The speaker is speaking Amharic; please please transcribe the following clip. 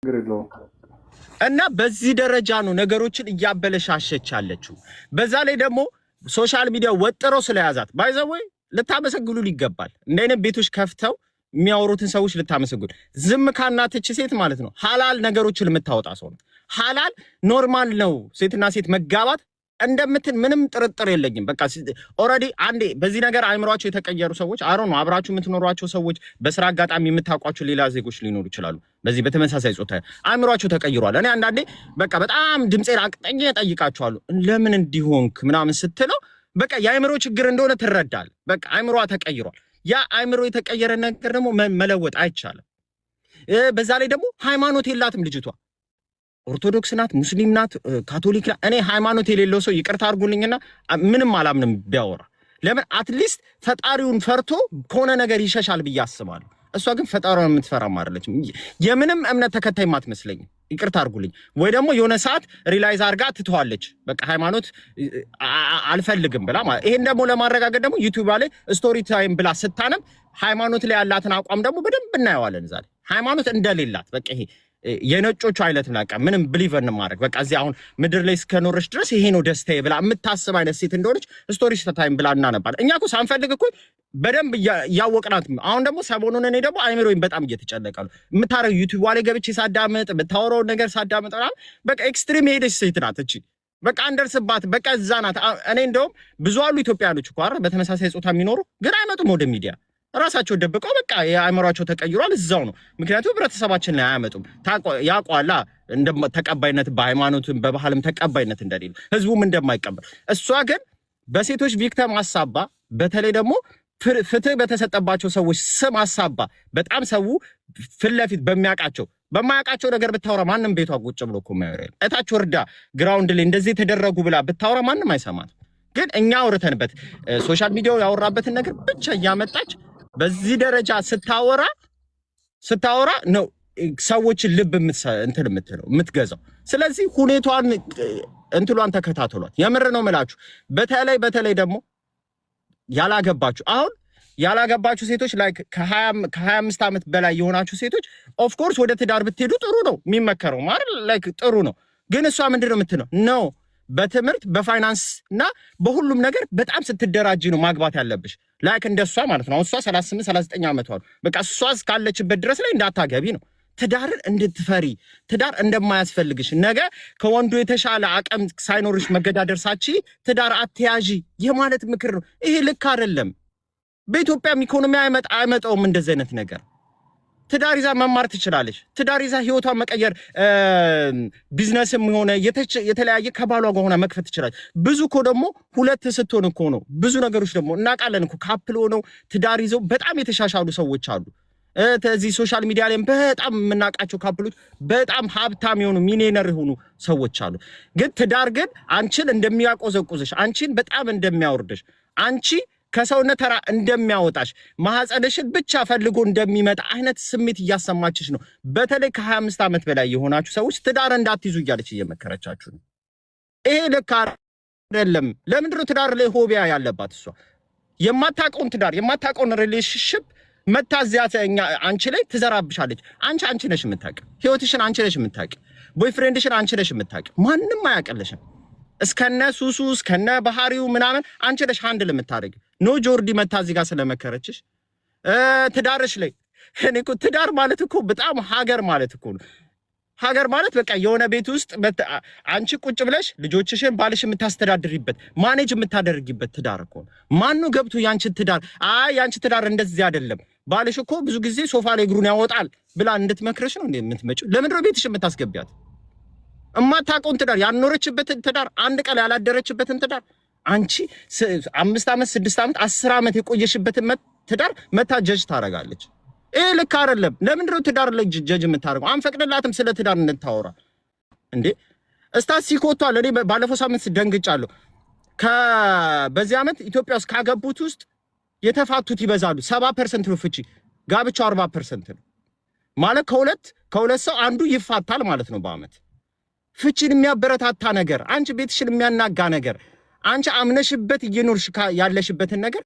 የለውም። እና በዚህ ደረጃ ነው ነገሮችን እያበለሻሸች ያለችው። በዛ ላይ ደግሞ social media ወጥረው ስለያዛት by the way ልታመሰግኑ ይገባል። እንደ አይነት ቤቶች ከፍተው የሚያወሩትን ሰዎች ልታመሰግኑ። ዝም ካናትች ሴት ማለት ነው ሀላል ነገሮችን የምታወጣ ሰው ነው። ሀላል normal ነው ሴትና ሴት መጋባት እንደምትን ምንም ጥርጥር የለኝም። በቃ already አንዴ በዚህ ነገር አይምሯቸው የተቀየሩ ሰዎች አሮ ነው አብራችሁ የምትኖሯቸው ሰዎች በስራ አጋጣሚ የምታውቋቸው ሌላ ዜጎች ሊኖሩ ይችላሉ። በዚህ በተመሳሳይ ጾታ አይምሯቸው ተቀይሯል። እኔ አንዳንዴ በቃ በጣም ድምፄን አቅጠኝ እጠይቃቸዋለሁ። ለምን እንዲሆንክ ምናምን ስትለው በቃ የአይምሮ ችግር እንደሆነ ትረዳል። በቃ አይምሯ ተቀይሯል። ያ አይምሮ የተቀየረ ነገር ደግሞ መለወጥ አይቻልም። በዛ ላይ ደግሞ ሃይማኖት የላትም ልጅቷ። ኦርቶዶክስ ናት፣ ሙስሊም ናት፣ ካቶሊክ ናት። እኔ ሃይማኖት የሌለው ሰው ይቅርታ አድርጉልኝና ምንም አላምንም ቢያወራ። ለምን at least ፈጣሪውን ፈርቶ ከሆነ ነገር ይሸሻል ብዬ አስባለሁ። እሷ ግን ፈጣሪዋን የምትፈራም አይደለችም። የምንም እምነት ተከታይ አትመስለኝም። ይቅርታ አድርጉልኝ። ወይ ደግሞ የሆነ ሰዓት realize አድርጋ ትተዋለች። በቃ ሃይማኖት አልፈልግም ብላ ማለት። ይሄን ደግሞ ለማረጋገጥ ደግሞ YouTube ላይ story time ብላ ስታነብ ሃይማኖት ላይ ያላትን አቋም ደግሞ በደንብ እናየዋለን። ዛሬ ሃይማኖት እንደሌላት በቃ ይሄ የነጮቹ አይነት በቃ ምንም believe ማድረግ በቃ እዚህ አሁን ምድር ላይ እስከኖረች ድረስ ይሄ ነው ደስታዬ ብላ የምታስብ አይነት ሴት እንደሆነች story time ብላ እናነባለን። እኛ እኮ ሳንፈልግ እኮ በደንብ እያወቅናት። አሁን ደግሞ ሰሞኑን እኔ ደግሞ አይምሮዬን በጣም እየተጨነቀ ነው። የምታረገው YouTube ላይ ገብቼ ሳዳምጥ፣ የምታወራውን ነገር ሳዳምጥ ምናምን በቃ extreme የሄደች ሴት ናት እቺ። በቃ አንደርስባት፣ በቃ እዛ ናት። እኔ እንደውም ብዙ አሉ ኢትዮጵያኖች እኮ አይደል በተመሳሳይ ጾታ የሚኖሩ ግን አይመጡም ወደ ሚዲያ፣ ራሳቸው ደብቀው በቃ የአእምሯቸው ተቀይሯል፣ እዛው ነው። ምክንያቱም ህብረተሰባችን ላይ አያመጡም። ያውቋላ ተቀባይነት በሃይማኖትም በባህልም ተቀባይነት እንደሌለ፣ ህዝቡም እንደማይቀበል። እሷ ግን በሴቶች victim አሳባ፣ በተለይ ደግሞ ፍትህ በተሰጠባቸው ሰዎች ስም አሳባ፣ በጣም ሰው ፊት ለፊት በሚያውቃቸው በማያውቃቸው ነገር ብታወራ ማንም ቤቷ ቁጭ ብሎ እኮ የማያወራ የለም። እታች ወርዳ ground ላይ እንደዚህ የተደረጉ ብላ ብታወራ ማንም አይሰማትም። ግን እኛ አውርተንበት social media ው ያወራበትን ነገር ብቻ እያመጣች በዚህ ደረጃ ስታወራ ነው ሰዎችን ልብ እንትን የምትለው የምትገዛው። ስለዚህ ሁኔቷን እንትሏን ተከታተሏት። የምር ነው የምላችሁ። በተለይ በተለይ ደግሞ ያላገባችሁ፣ አሁን ያላገባችሁ ሴቶች like ከ25 ዓመት በላይ የሆናችሁ ሴቶች of course ወደ ትዳር ብትሄዱ ጥሩ ነው የሚመከረው ማለት like ጥሩ ነው። ግን እሷ ምንድን ነው የምትለው? No፣ በትምህርት፣ በፋይናንስ እና በሁሉም ነገር በጣም ስትደራጅ ነው ማግባት ያለብሽ። Like እንደሷ ማለት ነው። አሁን እሷ 38 39 ዓመቷ ነው። በቃ እሷ እስካለችበት ድረስ ላይ እንዳታገቢ ነው። ትዳርን እንድትፈሪ፣ ትዳር እንደማያስፈልግሽ፣ ነገ ከወንዱ የተሻለ አቅም ሳይኖርሽ መገዳደር ሳቺ ትዳር አትያዢ የማለት ምክር ነው። ይሄ ልክ አይደለም። በኢትዮጵያም ኢኮኖሚ አይመጣውም እንደዚህ አይነት ነገር። ትዳር ይዛ መማር ትችላለች። ትዳር ይዛ ህይወቷን መቀየር፣ ቢዝነስም ሆነ የተለያየ ከባሏ ጋር ሆና መክፈት ትችላለች። ብዙ እኮ ደግሞ ሁለት ስትሆን እኮ ነው ብዙ ነገሮች ደግሞ እናውቃለን እኮ couple ሆነው ትዳር ይዘው በጣም የተሻሻሉ ሰዎች አሉ። እዚህ social media ላይም በጣም የምናውቃቸው couple ኦች በጣም ሀብታም የሆኑ፣ ሚሊዮነር የሆኑ ሰዎች አሉ። ግን ትዳር ግን አንቺን እንደሚያቆዘቁዝሽ፣ አንቺን በጣም እንደሚያወርድሽ፣ አንቺ ከሰውነት ተራ እንደሚያወጣሽ፣ ማህፀንሽን ብቻ ፈልጎ እንደሚመጣ አይነት ስሜት እያሰማችሽ ነው። በተለይ ከ25 ዓመት በላይ የሆናችሁ ሰዎች ትዳር እንዳትይዙ እያለች እየመከረቻችሁ ነው። ይሄ ልክ አይደለም። ለምንድን ነው ትዳር ላይ phobia ያለባት እሷ? የማታውቀውን ትዳር፣ የማታውቀውን relationship መታዚያ አንቺ ላይ ትዘራብሻለች። አንቺ ነሽ የምታውቂው፣ ህይወትሽን አንቺ ነሽ የምታውቂው፣ boyfriend ሽን አንቺ ነሽ የምታውቂው። ማንም አያውቅልሽም። እስከነ ሱሱ እስከነ ባህሪው ምናምን አንቺ ነሽ handle የምታደርጊው። No፣ ጆርዲ መታ እዚህ ጋር ስለመከረችሽ ትዳርሽ ላይ፣ እኔ እኮ ትዳር ማለት እኮ በጣም ሀገር ማለት እኮ ነው። ሀገር ማለት በቃ የሆነ ቤት ውስጥ አንቺ ቁጭ ብለሽ ልጆችሽን፣ ባልሽ የምታስተዳድሪበት፣ manage የምታደርጊበት ትዳር እኮ ነው። ማነው ገብቶ ያንቺን ትዳር አይ ያንቺ ትዳር እንደዚህ አይደለም፣ ባልሽ እኮ ብዙ ጊዜ ሶፋ ላይ እግሩን ያወጣል ብላ እንድትመክርሽ ነው እንዴ የምትመጪው? ለምንድን ነው ቤትሽ የምታስገቢያት? እማታውቀውን ትዳር፣ ያልኖረችበትን ትዳር፣ አንድ ቀን ያላደረችበትን ትዳር፣ አንቺ 5 ዓመት፣ 6 ዓመት፣ 10 ዓመት የቆየሽበትን ትዳር መታ judge ታደርጋለች። ይሄ ልክ አይደለም። ለምንድን ነው ትዳር ላይ judge የምታደርገው? አንፈቅድላትም ስለ ትዳር እንድታወራ እንዴ። Statistic ወጥቷል። እኔ ባለፈው ሳምንት ደንግጫለሁ። በዚህ ዓመት ኢትዮጵያ ውስጥ ካገቡት ውስጥ የተፋቱት ይበዛሉ። 70% ነው ፍቺ፣ ጋብቻው 40% ነው ማለት ከሁለት ሰው አንዱ ይፋታል ማለት ነው በአመት። ፍቺን የሚያበረታታ ነገር፣ አንቺ ቤትሽን የሚያናጋ ነገር፣ አንቺ አምነሽበት እየኖርሽ ያለሽበትን ነገር